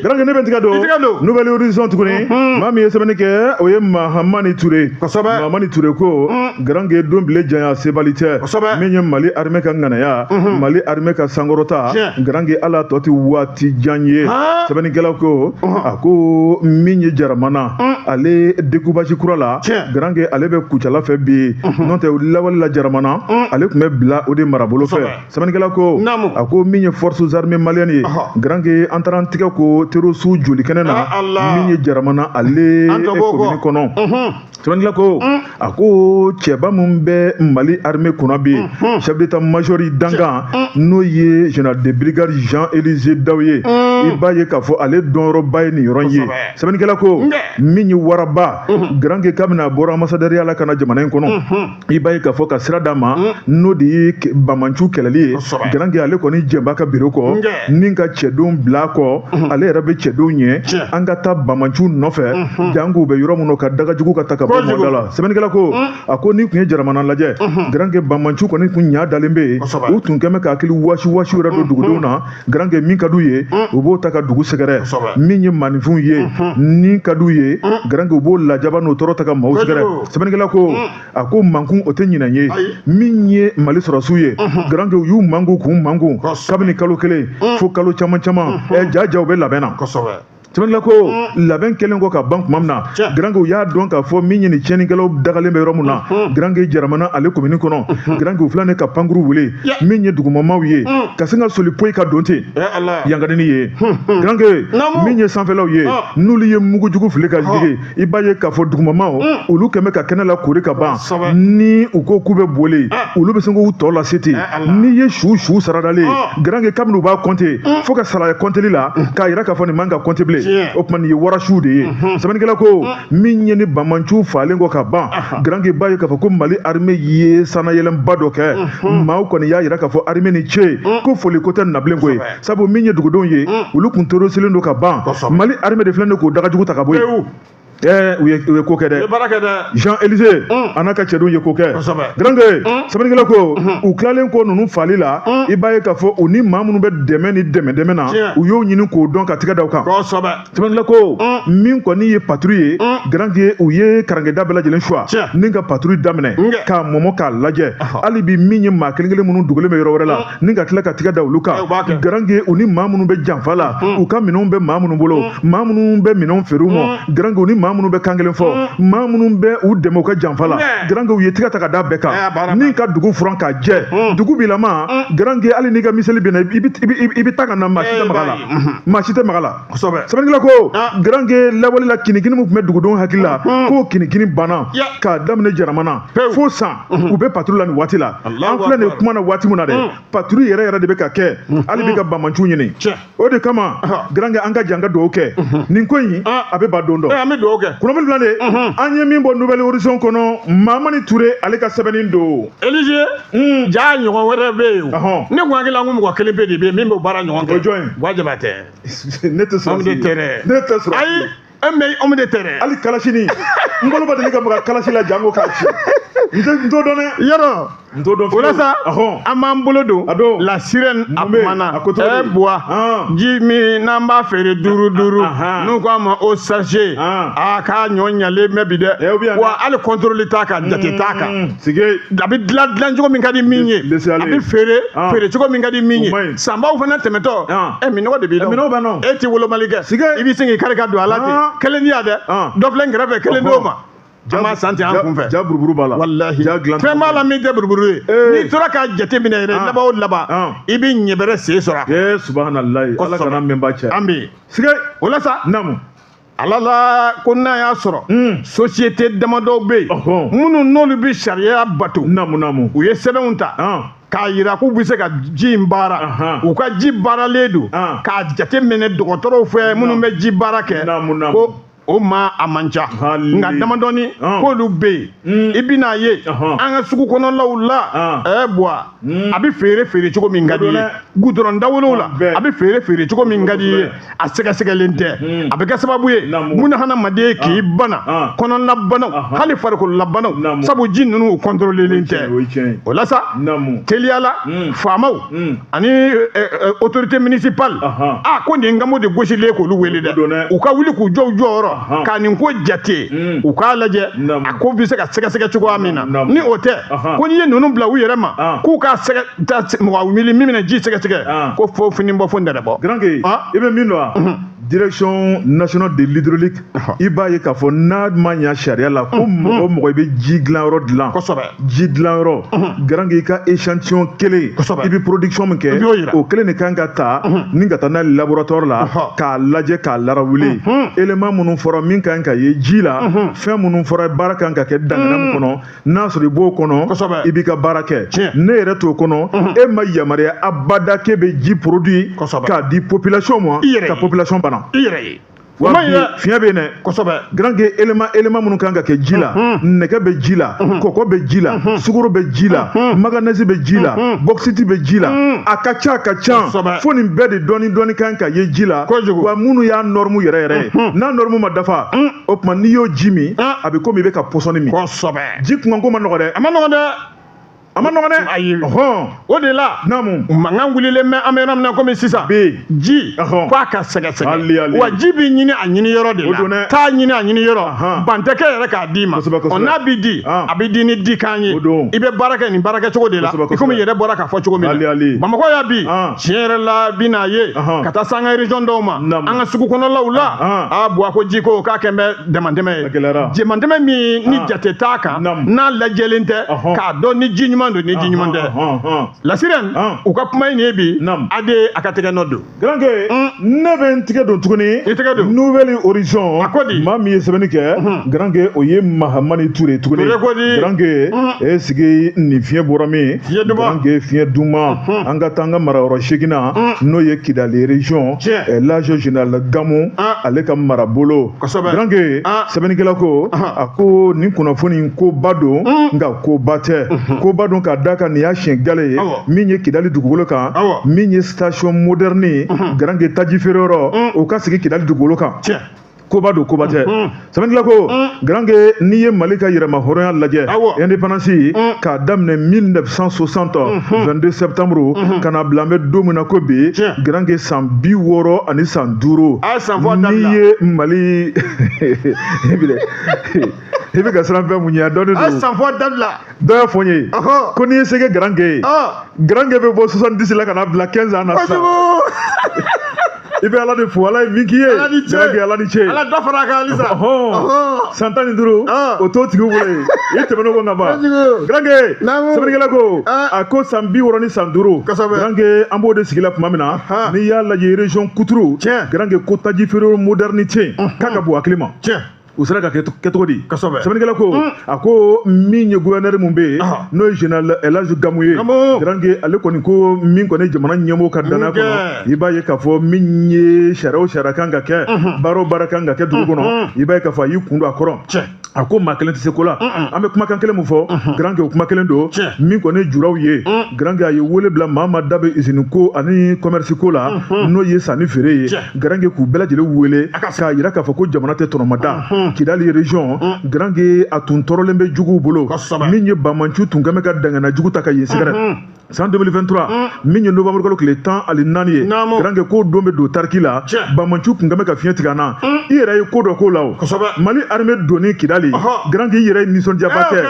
Garanke, ne bɛ n tigɛ don Nouvel Horizon tuguni. Maa min ye sɛbɛnni kɛ, o ye Mahamani Ture. Mahamani Ture ko Garanke, don bile janya sebali tɛ. Min ye Mali armée ka ŋanaya, Mali armée ka sankɔrɔta, Garanke ala tɔ tɛ waati jan ye. Sɛbɛnnikɛla ko, a ko min ye Jaramana, ale découpage kura la, Garanke ale bɛ Kucala fɛ bi, n'o tɛ lawale la Jaramana ale tun bɛ bila o de marabolo fɛ. Sɛbɛnnikɛla ko, a ko min ye forces armées maliennes ye, Garanke an taara an tigɛ ko terroriste joli kɛnɛ na, min ye Jaramana ale commune kɔnɔ. Sɛbɛnnikɛla ko, a ko cɛba min bɛ Mali armée kunna bi, chef d'état-major dankan, n'o ye général de brigade Jean-Élisée Daw ye, i b'a ye k'a fɔ ale dɔnyɔrɔba ye nin yɔrɔ in ye. Sɛbɛnnikɛla ko, min ye waraba, Garanke kabini a bɔra ambassadeur la ka na jamana in kɔnɔ, i b'a ye k'a fɔ ka sira d'a ma, n'o de ye banbaanciw kɛlɛli ye. Garanke ale kɔni jɛnba ka biro kɔ, ni ka cɛdenw bila a kɔ, ale yɛrɛ bɛ cɛdenw ɲɛ, an ka taa banbaanciw nɔfɛ, janko u bɛ yɔrɔ min na, ka dagajugu ka ta ka bɔ mɔda la. Sɛbɛnnikɛla ko, a ko n'i tun ye Jaramana lajɛ, Garanke banbaanciw kɔni tun ɲa dalen bɛ yen, u tun kɛn bɛ ka hakili wasi wasi yɛrɛ don dugudenw na. Garanke min ka d'u ye, u b'o ta ka dugu sɛgɛrɛ, min ye maninfinw ye, ni ka d'u ye, Garanke u b'o lajaba n'o tɔɔrɔ ta ka maaw sɛgɛrɛ. Sɛbɛnnikɛla ko, a ko mankun o tɛ ɲinɛ ye, min ye Mali sɔrɔsiw ye, Garanke u y'u mankun k'u mankun kabini kalo kelen fo kalo caman caman, ja ja u bɛ labɛn na. Sɛbɛnnikɛla ko, labɛn kɛlen kɔ ka ban tuma min na, Garanke u y'a dɔn k'a fɔ min ye nin tiɲɛnikɛlaw dagalen bɛ yɔrɔ min na, Garanke Jaramana ale komini kɔnɔ, Garanke u filɛ nin ka pankuru wuli, min ye dugumamaw ye, ka sin ka soli poyi ka don ten yangadini ye. Garanke min ye sanfɛlaw ye, n'olu ye mugujugu fili ka jigin, i b'a ye k'a fɔ dugumamaw olu kɛn bɛ ka kɛnɛ la kori ka ban, ni u ko k'u bɛ boli, olu bɛ sin k'u tɔ lase ten. N'i ye su saradalen, Garanke kabini u b'a kɔnte fo ka salaya kɔnteli la, k'a yira k'a fɔ nin man ka kɔnte bilen. Élysée o tuma nin ye warasiw de ye. Sɛbɛnnikɛla ko min ye ni banbaanciw faalen kɔ ka ban, Garange b'a ye k'a fɔ ko Mali armée ye sannayɛlɛnba dɔ kɛ. Maaw kɔni y'a yira k'a fɔ armée ni ce ko foli ko tɛ na bilen koyi, sabu min ye dugudenw ye, olu kun terrorisélen don ka ban. Mali armée de filɛ nin ye k'o dagajugu ta ka bɔ yen. U ye ko kɛ dɛ. Jean Élysée a n'a ka cɛdenw ye ko kɛ. Garange, sɛbɛnnikɛla ko u tilalen ko ninnu fali la, i b'a ye k'a fɔ u ni maa minnu bɛ dɛmɛ ni dɛmɛ na, u y'o ɲini k'o dɔn ka tigɛ da u kan. Sɛbɛnnikɛla ko min kɔni ye patrouille ye, Garange, u ye karankɛda bɛɛ lajɛlen suwa ni ka patrouille daminɛ k'a mɔmɔ k'a lajɛ. Hali bi min ye maa kelen kelen minnu dogolen bɛ yɔrɔ wɛrɛ la, ni ka tila ka tigɛ da olu kan. Garange, u ni maa minnu bɛ janfa la, u ka minɛnw bɛ maa minnu bolo, maa minnu bɛ minɛnw feere u ma, Garange, u ni maa minnu bɛ kan kelen fɔ, maa minnu bɛ u dɛmɛ u ka janfa la, Garange, u ye tigɛ ta ka da bɛɛ kan ni ka dugu furan k'a jɛ. Dugu bilama, Garange, hali n'i ka miseli bɛ na, i bɛ taa ka na, maa si tɛ maga la, maa si tɛ maga la. Sɛbɛnnikɛla ko Garange, lawale la kinikini min tun bɛ dugudenw hakili la, k'o kinikini banna k'a daminɛ Jaramana fo san u bɛ patrouille la nin waati la. An filɛ nin kuma na waati min na dɛ, patrouille yɛrɛ yɛrɛ de bɛ ka kɛ hali bi ka banbaanciw ɲini. O de kama, Garange, an ka jan ka dugawu kɛ nin ko in a bɛ ban don dɔ. An bɛ dugawu kɛ. Kunnafoni filan de an ye min bɔ Nouvel Horizon kɔnɔ, Mamani Ture ale ka sɛbɛnni don. Élysée, ja ɲɔgɔn wɛrɛ bɛ yen. Ne kun hakili la ko mɔgɔ kelen pe de bɛ yen min b'o baara ɲɔgɔn kɛ. O jɔn ye? Buwa Jabatɛ. Ne tɛ sɔrɔ. Homme de terrain. Ne tɛ sɔrɔ. Ayi, mais homme de terrain. Hali kalasini n bolo ma deli ka maga kalasi la jango k'a ci. N t'o dɔn dɛ. Yɔrɔ. N t'o dɔn. O la sa, an b'an bolo don la sirène a kumana. Buwa, ji min n'an b'a feere duuru duuru, n'u k'a ma o sachet, a k'a ɲɔ ɲalen bɛ bi dɛ. Wa hali contrôle t'a kan, jate t'a kan. A bɛ dilan dilan cogo min ka di min ye, a bɛ feere feere cogo min ka di min ye. Sanbaw fana tɛmɛtɔ, minɔgɔ de b'i la. E ti wolomali kɛ, i bɛ sin k'i kari ka don a la ten. Kelen di yan dɛ, dɔ filɛ n kɛrɛfɛ, kelen d'o ma. An b'a san ten an kun fɛ. Ja buruburu b'a la. Walahi. Fɛn b'a la min tɛ buruburu ye. N'i tora k'a jate minɛ yɛrɛ, laban o laban, i bɛ ɲɛbɛrɛ sen sɔrɔ a kɔnɔ. Subahanallahi, Ala kana mɛn ba cɛ. An bɛ yen. Sige. O la sa. Naamu. Ala la ko n'a y'a sɔrɔ société damadɔw bɛ yen minnu n'olu bɛ sariya bato. Naamu naamu. U ye sɛbɛnw ta k'a yira k'u bɛ se ka ji in baara, u ka ji baaralen don k'a jate minɛ dɔgɔtɔrɔw fɛ minnu bɛ ji baara kɛ. Naamu naamu. Ko o ma a man ca, nka damadɔni k'olu bɛ yen. I bɛn'a ye an ka sugu kɔnɔlaw la, Buwa, a bɛ feere feere cogo min ka di i ye, gudɔrɔn dawolow la a bɛ feere feere cogo min ka di i ye, a sɛgɛsɛgɛlen tɛ. A bɛ kɛ sababu ye mun hadamaden k'i bana kɔnɔnabanaw, hali farikololabanaw, sabu ji ninnu u kɔntɔrɔlelen tɛ. O la sa, teliya la faamaw ani autorité municipale, a ko nin ngambo de gosilen k'olu wele dɛ, u ka wuli k'u jɔ u jɔyɔrɔ ka nin ko jate, u k'a lajɛ a ko bɛ se ka sɛgɛsɛgɛ cogoya min na. Ni o tɛ, ko n'i ye ninnu bila u yɛrɛ ma k'u ka sɛgɛ ta mɔgɔ wuli min bɛna ji sɛgɛsɛgɛ, ko fo fini bɔ fo nɛrɛ bɔ. Garange, i bɛ min dɔn wa? Direction nationale de l'hydraulique, i b'a ye k'a fɔ n'a ma ɲa sariya la ko mɔgɔ o mɔgɔ i bɛ ji dilanyɔrɔ dilan, ji dilanyɔrɔ, Garange, i ka échantillon kelen, i bɛ production min kɛ, o kelen de kan ka ta ni ka taa n'a ye laboratoire la k'a lajɛ k'a larawuli. Élément minnu fɔra min kan ka ye ji la, fɛn minnu fɔra baara kan ka kɛ dangana min kɔnɔ, n'a sɔrɔ i b'o kɔnɔ, i b'i ka baara kɛ. Ne yɛrɛ t'o kɔnɔ, e ma yamaruya abada k'e bɛ ji produit k'a di population ma ka population bana. I yɛrɛ ye. Wa fiɲɛ bɛ yen dɛ. Garange, élément minnu kan ka kɛ ji la, nɛgɛ bɛ ji la, kɔkɔ bɛ ji la, sukaro bɛ ji la, manganèse bɛ ji la, bauxite bɛ ji la, a ka ca a ka ca, fo nin bɛɛ de dɔɔni dɔɔni kan ka ye ji la. Wa minnu y'a norme yɛrɛ yɛrɛ ye, n'a norme ma dafa, o tuma n'i y'o ji min, a bɛ komi i bɛ ka pɔsɔni min. Ji kunkanko ma nɔgɔ dɛ. A ma nɔgɔ dɛ. A ma nɔgɔn dɛ. Ayi. O de la. Naamu. Mankan wulilen bɛ an bɛ yɔrɔ min na komi sisan. Ji k'a ka sɛgɛsɛgɛ. Wa ji bɛ ɲini a ɲini yɔrɔ de la. Taa ɲini a ɲini yɔrɔ. Ban tɛ kɛ yɛrɛ k'a d'i ma. Ɔ n'a bɛ di, a bɛ di ni dikan ye. I bɛ baara kɛ nin baara kɛcogo de la. I komi i yɛrɛ bɔra k'a fɔ cogo min na. Bamakɔ yan bi, tiɲɛ yɛrɛ la bi n'a ye ka taa se an ka région dɔw ma, an ka sugu kɔnɔlaw la, a Buwa ko ji ko k'a kɛ bɛ damatɛmɛ ye. Damatɛmɛ min ni jate t'a kan, n'a lajɛlen tɛ k'a dɔn ni ji ɲuman ɲuman don ni ji ɲuman tɛ. La Sirène, u ka kuma in ye bi ade a ka tɛgɛ nɔ don. Garanke, ne bɛ n tigɛ don tuguni. I tɛgɛ don. Nouvel Horizon. A ko di? Maa min ye sɛbɛnni kɛ, Garanke, o ye Mahamani Ture tuguni. Ture ko di? Garanke, e sigi nin fiɲɛ bɔra min? Fiɲɛ duman. Garanke, fiɲɛ duman. An ka taa an ka marayɔrɔ 8 na, n'o ye Kidali région. Elhadj Général Gamu, ale ka marabolo. Garanke, sɛbɛnnikɛla ko, a ko nin kunnafoni koba don, nka koba tɛ. Koba don k'a da kan nin y'a siɲɛ gale ye, min ye Kidali dugukolo kan, min ye station moderne, Garanke taji feereyɔrɔ, o ka sigi Kidali dugukolo kan. Koba don, koba tɛ. Sɛbɛnnikɛla ko, Garanke, n'i ye Mali ka yɛrɛma hɔrɔnya lajɛ, indépendance k'a daminɛ 1960, 22 septembre, ka na bila an bɛ don min na ko bi, Garanke, san 65. N'i ye Mali i bɛ ka siran fɛn mun ɲɛ, dɔɔnin don. Dɔ y'a fɔ n ye ko n'i ye se kɛ Garanke ye, Garanke bɛ bɔ 70 la ka na bila 15 ans na sisan. I bɛ Ala de fo, Ala ye min k'i ye. Garanke, Ala ni ce. Ala dɔ fara a kan halisa. San 15, o t'o tigiw bolo yen. I tɛmɛn'o kan ka ban. Garanke, sɛbɛnnikɛla ko, a ko san 65. Garanke, an b'o de sigi la tuma min na, n'i y'a lajɛ région Kuturu, Garanke, ko taji feere moderne tɛ yen, k'a ka bon hakili ma. U sera ka kɛ cogo di? Sɛbɛnnikɛla ko, a ko min ye gouverneur mun bɛ yen, n'o ye général Elhadj Gamu ye, Garanke, ale kɔni ko min kɔni jamana ɲɛmɔgɔw ka danaya kɔnɔ, i b'a ye k'a fɔ min ye sariya o sariya kan ka kɛ, baara o baara kan ka kɛ dugu kɔnɔ, i b'a ye k'a fɔ a y'i kun don a kɔrɔ. A ko maa kelen tɛ se ko la. An bɛ kumakan kelen mun fɔ, Garanke, o kuma kelen don. Min kɔni ye juraw ye, Garanke, a ye wele bila maa ma da bɛ usine ko ani commerce ko la, n'o ye sanni feere ye, Garanke, k'u bɛɛ lajɛlen wele k'a yira k'a fɔ ko jamana tɛ tɔnɔmada. Kidali région, Garanke, a tun tɔɔrɔlen bɛ juguw bolo, min ye banbanciw tun kɛn bɛ ka dangana jugu ta ka yen sɛgɛrɛ. San 2023, min ye novembre kalo tile 14 ye, Garanke, ko don bɛ don tariki la, banbanciw tun kɛn bɛ ka fiɲɛ tigɛ an na. I yɛrɛ ye ko dɔ k'o la o. Mali armée donni Kidali, Garanke, i yɛrɛ ye nisɔndiyaba kɛ.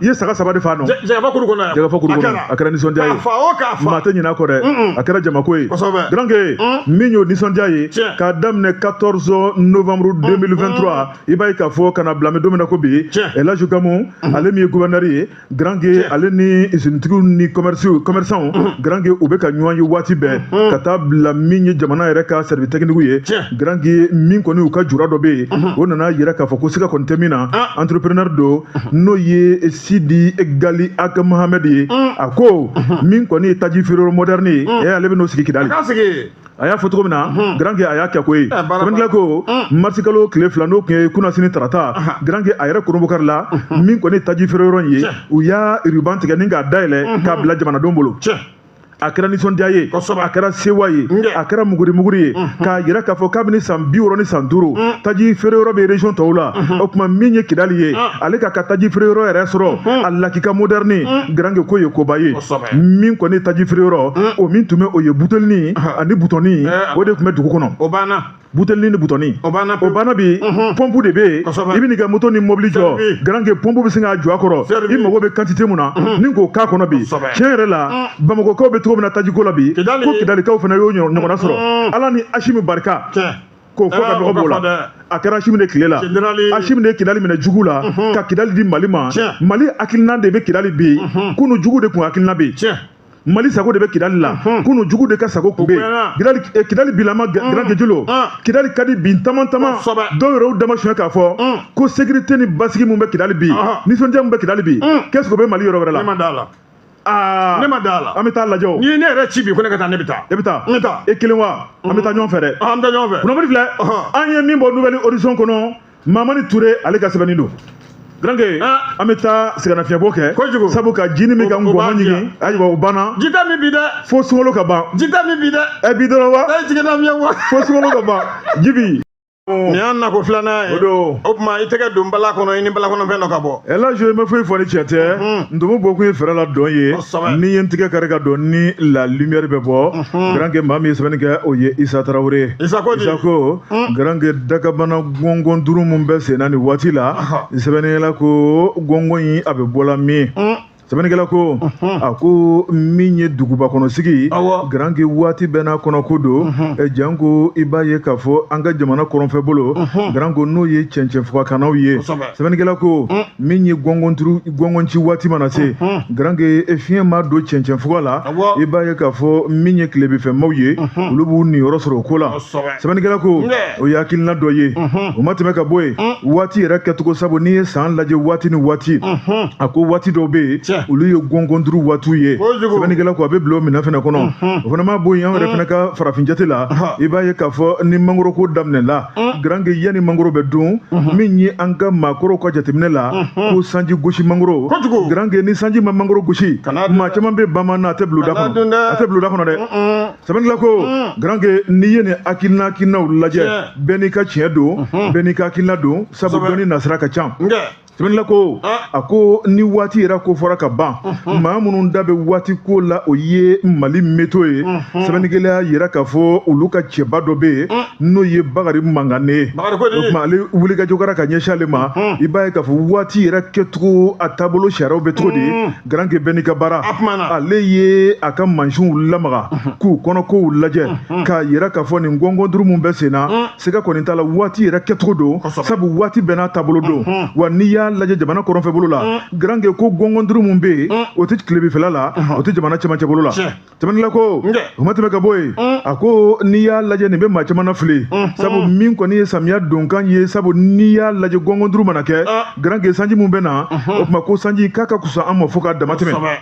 I ye saga 3 de fa nɔ. Jagafa kuru kɔnɔ. Jagafa kuru kɔnɔ. A kɛra nisɔndiya ye. Maa tɛ ɲinɛ a kɔ dɛ. A kɛra jamako ye. Garanke, min y'o nisɔndiya ye, k'a daminɛ 14 novembre 2023, i b'a ye k'a fɔ ka na bila an bɛ don min na ko bi, Elhadj Gamu, ale min ye gouverneur ye, Garanke, ale ni usinetigiw ni commerçants, Garanke, u bɛ ka ɲɔgɔn ye waati bɛɛ, ka taa bila min ye jamana yɛrɛ ka service technique ye, Garanke, min kɔni u ka jura dɔ bɛ yen, o nana yira k'a fɔ ko siga kɔni tɛ min na, entrepreneur don, n'o ye Sidi Gali Ag Mohamed ye. A ko min kɔni ye taji feere moderne ye, ale bɛ n'o sigi Kidali. A y'a fɔ cogo min na, Garanke, a y'a kɛ ko ye. Sɛbɛnnikɛla ko, marisi kalo tile 2, n'o tun ye kunnasini tarata, Garanke, a yɛrɛ korobokari la, min kɔni ye taji feere yɔrɔ in ye, u y'a ruban tigɛ ni k'a dayɛlɛ k'a bila jamanadenw bolo. A kɛra nisɔndiya ye, a kɛra sewa ye, a kɛra muguri ye, k'a yira k'a fɔ kabini san 65, taji feere yɔrɔ bɛ région tɔw la. O tuma min ye Kidali ye, ale ka taji feere yɔrɔ yɛrɛ sɔrɔ a lakika moderne, Garanke, ko ye koba ye. Min kɔni ye taji feere yɔrɔ, o min tun bɛ o ye butelini ani butɔni, o de tun bɛ dugu kɔnɔ. Butelini ni butɔni, o banna bi. Pɔnpu de bɛ yen, i bɛ n'i ka moto ni mobili jɔ, Garanke, pɔnpu bɛ sin k'a jɔ a kɔrɔ, i mago bɛ quantité mun na, ni k'o k'a kɔnɔ bi. Tiɲɛ yɛrɛ la, Bamakɔkaw bɛ cogo min na tajiko la bi, ko Kidalikaw fana y'o ɲɔgɔnna sɔrɔ. Ala ni Asimi barika, k'o fɔ ka dɔgɔ b'o la. A kɛra Asimi de tile la, Asimi de ye Kidali minɛ jugu la, ka Kidali di Mali ma. Mali hakilina de bɛ Kidali bi, kunu jugu de kun hakilina bɛ yen. Mali sago de bɛ Kidali la, kunu jugu de ka sago kun bɛ yen. Kidali bilama, Garanke jolo, Kidali ka di bin taman taman. Dɔw yɛrɛ y'u dama suɲɛ k'a fɔ ko sécurité ni basigi mun bɛ Kidali bi, nisɔndiya mun bɛ Kidali bi, qu'est-ce que o bɛ Mali yɔrɔ wɛrɛ la? Ne ma da la. An bɛ taa lajɛ o. N'i ye ne yɛrɛ ci bi ko ne ka taa, ne bɛ taa. E bɛ taa? N bɛ taa. E kelen wa? An bɛ taa ɲɔgɔn fɛ dɛ. An bɛ taa ɲɔgɔn fɛ. Kunnafoni filɛ, an ye min bɔ Nouvel Horizon kɔnɔ, Mamani Ture, ale ka sɛbɛnni don. Garanke, an bɛ taa sɛgɛnnafiɲɛbɔ kɛ. Kojugu. Sabu ka ji ni min ka ngɔnɔ ɲigin, ayiwa o banna. Ji tɛ min bi dɛ. Fo sunkalo ka ban. Ji tɛ min bi dɛ. Ɛ bi dɔrɔn wa? E jiginna fiɲɛ bɔ. Fo sunkalo ka ban. Ji bi. Nin y'an nako filanan ye. O don. O tuma i tɛgɛ don bala kɔnɔ, i ni bala kɔnɔ fɛn dɔ ka bɔ. Elhadj, n bɛ foyi fɔ ni tiɲɛ tɛ. Ndomo bɔkun ye fɛɛrɛ la dɔn ye. N'i ye n tigɛ kari ka don ni la lumière bɛ bɔ. Garanke, maa min ye sɛbɛnni kɛ, o ye Isa Tarawele. Isa ko di? Isa ko, Garanke, dakabana gɔngɔn duuru mun bɛ sen na nin waati la, sɛbɛnnikɛla ko gɔngɔn in a bɛ bɔla min? Sɛbɛnnikɛla ko a ko min ye duguba kɔnɔ sigi garanke waati bɛɛ n'a kɔnɔ ko don, janko i b'a ye k'a fɔ an ka jamana kɔrɔnfɛ bolo, garanko n'o ye cɛncɛnfugakanaw ye. Sɛbɛnnikɛla ko min ye gɔngɔnci waati mana se, garanke fiɲɛ ma don cɛncɛnfuga la, i b'a ye k'a fɔ min ye tilebinfɛmaw ye, olu b'u niyɔrɔ sɔrɔ o ko la. Sɛbɛnnikɛla ko o ye hakilina dɔ ye. O ma tɛmɛ ka bɔ yen, waati yɛrɛ kɛcogo, sabu n'i ye san lajɛ waati ni waati, a ko waati dɔw bɛ yen, olu ye gɔngɔn duuru waatiw ye. Sɛbɛnnikɛla ko a bɛ bila o minɛn fana kɔnɔ. O fana ma bɔ yen, an yɛrɛ fana ka farafin jate la, i b'a ye k'a fɔ ni mangoro ko daminɛla, garanke yanni mangoro bɛ dun, min ye an ka maakɔrɔw ka jateminɛ la, ko sanji gosi mangoro, garanke ni sanji ma mangoro gosi, maa caman bɛ bamanan, a tɛ bila da kɔnɔ, a tɛ bila da kɔnɔ dɛ. Sɛbɛnnikɛla ko garanke n'i ye nin hakilinaw lajɛ, bɛɛ n'i ka tiɲɛ don, bɛɛ n'i ka hakilina don, sabu dɔnni nasira ka ca. Sɛbɛnnikɛla ko a ko ni waati yɛrɛ ko fɔra ka ban, maa minnu da bɛ waati ko la, o ye Mali météo ye. Sɛbɛnnikɛla y'a yira k'a fɔ olu ka cɛba dɔ bɛ yen, n'o ye Bakari Mangane ye. O tuma ale wulikajɔ kɛra ka ɲɛsin ale ma. I b'a ye k'a fɔ waati yɛrɛ kɛcogo, a taabolo sariyaw bɛ cogo di, garanke bɛɛ n'i ka baara. Ale ye a ka mansinw lamaga k'u kɔnɔkow lajɛ k'a yira k'a fɔ nin gɔngɔn duuru mun bɛ sen na, siga kɔni t'a la, waati yɛrɛ kɛcogo don, sabu waati bɛɛ n'a taabolo don. Wa n'i y'a lajɛ jamana kɔrɔnfɛ bolo la, garanke ko gɔngɔn duuru mun bɛ yen, o tɛ tilebinfɛla la, o tɛ jamana cɛmancɛ bolo la. Sɛbɛnnikɛla ko o ma tɛmɛ ka bɔ yen, a ko n'i y'a lajɛ, nin bɛ maa caman na fili, sabu min kɔni ye samiya donkan ye, sabu n'i y'a lajɛ gɔngɔn duuru mana kɛ, garanke sanji mun bɛ na, o tuma ko sanji k'a ka kusa an ma fo k'a dama tɛmɛ.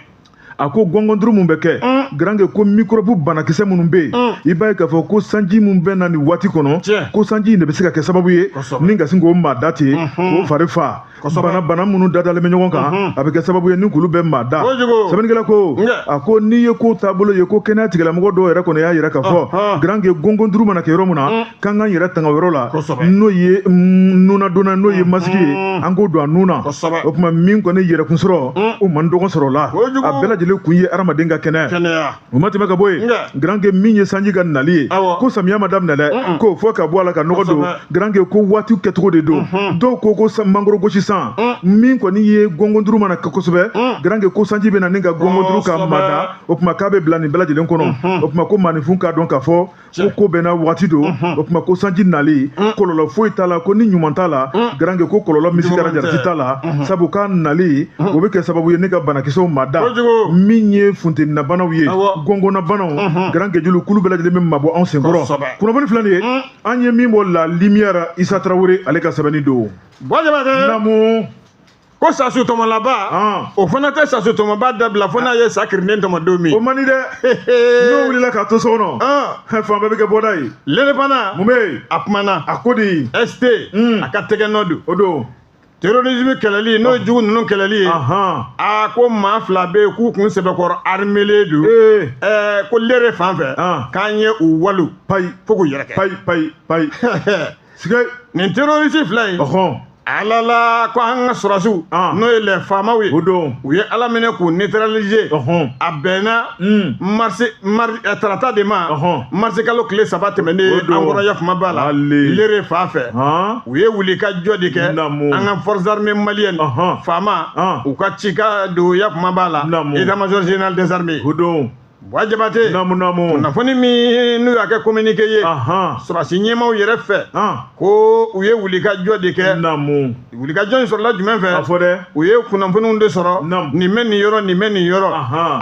A ko gɔngɔn duuru mun bɛ kɛ, garanke ko microbe banakisɛ minnu bɛ yen, i b'a ye k'a fɔ ko sanji mun bɛ na nin waati kɔnɔ, ko sanji in de bɛ se ka kɛ sababu ye ni ka sin k'o maa da ten, k'o fari fa. Bana minnu dadalen bɛ ɲɔgɔn kan, a bɛ kɛ sababu ye ni k'olu bɛ maa da. Sɛbɛnnikɛla ko a ko n'i ye ko taabolo ye, ko kɛnɛya tigilamɔgɔ dɔw yɛrɛ kɔni y'a yira k'a fɔ garanke gɔngɔn duuru mana kɛ yɔrɔ min na, k'an k'an yɛrɛ tanga yɔrɔ la, n'o ye nunadonna, n'o ye masque ye, an k'o don a nun na. O tuma min kɔni yɛrɛkun sɔrɔ, o man dɔgɔ sɔrɔ la, a bɛɛ lajɛlen kun ye hadamaden ka kɛnɛya. O ma tɛmɛ ka bɔ yen, garanke min ye sanji ka nali ye, ko samiya ma daminɛ dɛ, k'o fɔ ka bɔ a la ka nɔgɔ don, garanke ko waati kɛcogo de don. Dɔw ko ko mangoro gosi san, min kɔni ye gɔngɔn duuru mana kɛ kosɛbɛ, garanke ko sanji bɛ na ni ka gɔngɔn duuru ka mada, o tuma k'a bɛ bila nin bɛɛ lajɛlen kɔnɔ. O tuma ko maaninfin k'a dɔn k'a fɔ ko ko bɛɛ n'a waati don. O tuma ko sanji nali, kɔlɔlɔ foyi t'a la, ko ni ɲuman t'a la, garanke ko kɔlɔlɔ misikara jarati t'a la, sabu k'a nali o bɛ kɛ sababu ye ne ka banakisɛw ma da, min ye funteninabanaw ye, gɔngɔnnabanaw, garanke julu kulu bɛɛ lajɛlen bɛ mabɔ anw senkɔrɔ. Kunnafoni filɛ nin ye, an ye min bɔ La Lumière, Isa Tarawele ale ka sɛbɛnni don. Naamu. Ko sasu tɔmɔlaba, o fana tɛ sasu tɔmɔba dabila fo n'a ye sa kirinen tɔmɔ don min. O man di dɛ, n'o wulila k'a to so kɔnɔ, fan bɛɛ bɛ kɛ bɔda ye. L'Indépendant mun bɛ yen? A kumana. A ko di? ST a ka tɛgɛ nɔ don. O don. Terrorisme kɛlɛli, n'o ye jugu ninnu kɛlɛli ye. A ko maa fila bɛ yen k'u kun sɛbɛkɔrɔ armelen don. Ko lere fan fɛ, k'an ye u walu. Payi. Fo k'u yɛrɛ kɛ. Payi payi payi. Nin terroriste fila in. Ala la ko an ka sɔrɔsiw, n'o ye les faamaw ye, o don, u ye Ala minɛ k'u neutraliser. A bɛnna marisi tarata de ma, marisi kalo tile 3 tɛmɛnen, an kɔrɔ yafama b'a la, lere fa fɛ, u ye wuli ka jɔ de kɛ an ka forces armées maliennes faama, u ka cika don yafama b'a la, état-major général des armées. O don. Buwa Jabate. Naamu naamu. Kunnafoni min n'u y'a kɛ communiqué ye, sɔrɔsi ɲɛmaaw yɛrɛ fɛ, ko u ye wulikajɔ de kɛ. Naamu. Wulikajɔ in sɔrɔla jumɛn fɛ? A fɔ dɛ. U ye kunnafoniw de sɔrɔ. Nin bɛ nin yɔrɔ, nin bɛ nin yɔrɔ.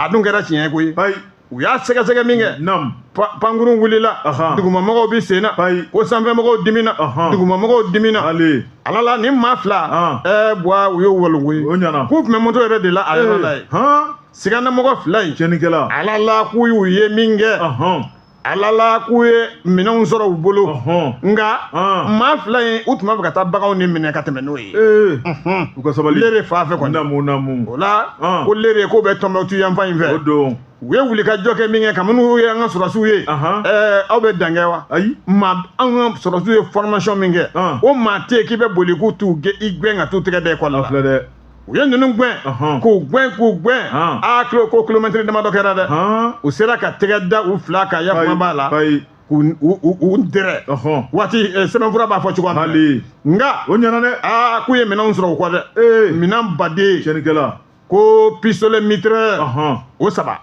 A dun kɛra tiɲɛ koyi. Payi. U y'a sɛgɛsɛgɛ min kɛ. Naamu. Pankurun wulila. Dugumamɔgɔw bɛ sen na. Payi. Ko sanfɛmɔgɔw dimina. Dugumamɔgɔw dimina. Ale. Ala la nin maa fila. Buwa, u y'o walo koyi. O ɲɛna. K'u tun bɛ moto yɛrɛ de la a yɔrɔ la yen. Siganamɔgɔ fila in. Tiɲɛnikɛla. Ala la k'u y'u ye min kɛ. Ala la k'u ye minɛnw sɔrɔ u bolo. Nka maa fila in, u tun b'a fɛ ka taa baganw de minɛ ka tɛmɛ n'o ye. U ka sabali. Lere fa fɛ kɔni. Naamu naamu. O la ko lere k'o bɛ Tɔnbukutu yanfan in fɛ. O don. U ye wulikajɔ kɛ min kɛ, kabini u ye an ka sɔrɔsiw ye. Aw bɛ dan kɛ wa? Ayi. Maa an ka sɔrɔsiw ye formation min kɛ, o maa tɛ yen k'i bɛ boli k'u t'u i gɛn ka t'u tɛgɛ da ekɔli la. A filɛ dɛ. U ye ninnu gɛn, k'u gɛn k'u gɛn, a kilo ko kilomɛtiri damadɔ kɛra dɛ, u sera ka tɛgɛ da u fila kan, yafama b'a la, k'u u dɛrɛ waati sɛbɛnfura b'a fɔ cogoya min na. Nka o ɲɛna dɛ. Aa, k'u ye minɛnw sɔrɔ u kɔ dɛ, minɛn baden. Tiɲɛnikɛla. Ko pistolet mitrailleur o 3.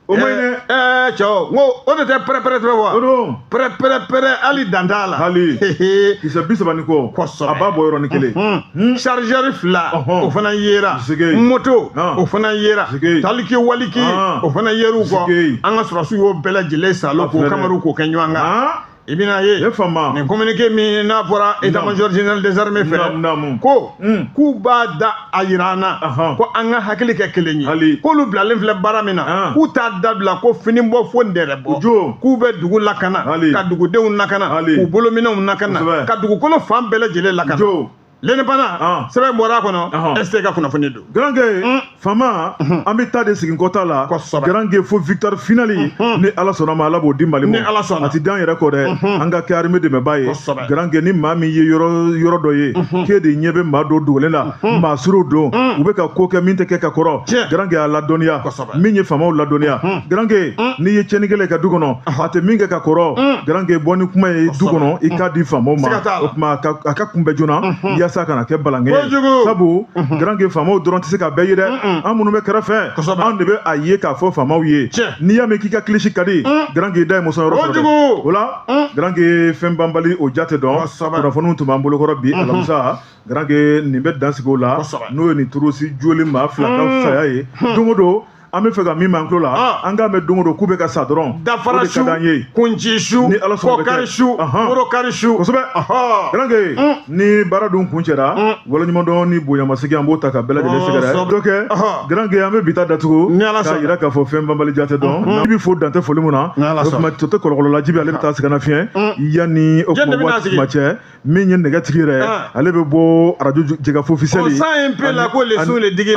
O ma ɲi dɛ. Ɛɛ cɛw, n ko o de tɛ pɛrɛ-pɛrɛ tɛ wa? O don. Pɛrɛ-pɛrɛ-pɛrɛ, hali dan t'a la. Hali. Kisɛ 30 ni kɔ. Kosɛbɛ. A b'a bɔ yɔrɔnin kelen. Chargeur 2, o fana yera. Moto, o fana yera. Taliki waliki, o fana yer'u kɔ. An ka sɔrɔdasiw y'o bɛɛ lajɛlen salo k'o kamaru k'o kɛ ɲɔgɔn kan. I bɛna ye nin communiqué min n'a bɔra état-major général des armées fɛ, ko k'u b'a da a yira an na ko an ka hakili kɛ kelen ye, k'olu bilalen filɛ baara min na, k'u t'a dabila ko fini bɔ fo ndɛrɛ bɔ, k'u bɛ dugu lakana, ka dugudenw lakana, k'u bolominɛnw lakana, ka dugukolo fan bɛɛ lajɛlen lakana. L'Indépendant sɛbɛn bɔra a kɔnɔ, ST ka kunnafoni don. Garange faama, an bɛ taa de segin kɔta la. Garange fo victoire finale, ni Ala sɔnna ma, Ala b'o di Mali ma. Ni Ala sɔnna. A ti dan yɛrɛ kɔ dɛ, an ka kɛ armée dɛmɛbaa ye. Garange ni maa min ye yɔrɔ dɔ ye, k'e de ɲɛ bɛ maa dɔ dogolen la, maa suruw don, u bɛ ka ko kɛ min tɛ kɛ ka kɔrɔ. Garange a ladɔnniya, min ye faamaw ladɔnniya. Garange n'i ye tiɲɛnikɛla ye ka du kɔnɔ, a tɛ min kɛ ka kɔrɔ. Garange bɔ ni kuma ye du kɔnɔ, i k'a di faamaw ma. O tuma a ka kunbɛ joona yaasa kana kɛ balankɛ ye. Sabu Garange faamaw dɔrɔn tɛ se ka bɛɛ ye dɛ, an minnu bɛ kɛrɛfɛ, anw de bɛ a ye k'a fɔ faamaw ye. N'i y'a mɛn k'i ka kilisi ka di, Garange da ye mɔsɔn yɔrɔ sɔrɔ dɛ. O la Garange fɛn banbali o ja tɛ dɔn. Kunnafoniw tun b'an bolokɔrɔ bi alamisa. Garange nin bɛ dan sigi o la, n'o ye nin turusi joli maa 2 ka saya ye. Don o don an bɛ fɛ ka min m'an tulo la, an k'a mɛn don o don k'u bɛ ka sa dɔrɔn. Dafara su, kunci su, ni Ala sɔnna, kɔkari su, worokari su. Kosɛbɛ. Garange ni baara dun kun cɛra, waleɲumandɔn ni bonyamasegin an b'o ta ka bɛɛ lajɛlen sɛgɛrɛ. Dɔ kɛ Garange, an bɛ bi ta datugu k'a yira k'a fɔ fɛn banbali ja tɛ dɔn. I bɛ fo dantɛ foli mun na, o tuma to tɛ kɔlɔkɔlɔ la, jibi ale bɛ taa sɛgɛnna fiɲɛ yanni o tuma waati kuma cɛ. Min ye nɛgɛtigi yɛrɛ, ale bɛ bɔ arajo Jɛkafɔ officiel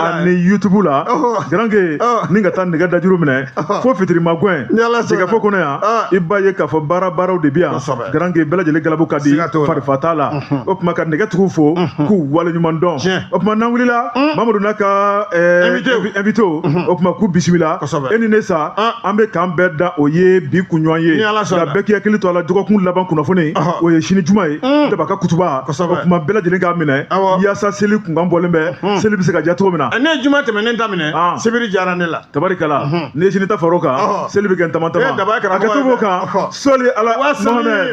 ani YouTube la. Garange ni ka taa nɛgɛ dajuru minɛ fo fitirima gɛn Jɛkafɔ kɔnɔ yan, i b'a ye k'a fɔ baaraw de bɛ yan. Garange bɛɛ lajɛlen galabu ka di, farifa t'a la. O tuma ka nɛgɛtigiw fo k'u waleɲuman dɔn. O tuma n'an wulila, Mamadu n'a ka invité, o tuma k'u bisimila. E ni ne sa, an bɛ k'an bɛɛ da o ye bi kunɲɔgɔn ye. Nka bɛɛ k'i hakili to a la, dɔgɔkun laban kunnafoni, o ye sini juma ye. Daba ka kutuba, o tuma bɛɛ lajɛlen k'a minɛ yaasa seli kunkan bɔlen bɛ, seli bɛ se ka diya cogo min na. Ne ye juma tɛmɛnen daminɛ, sebiri diyara ne la. Tabarikala, n'i ye sini ta far'o kan, seli bɛ kɛ ntama tama. A ka to b'o kan, sɔli ala Mohamɛd.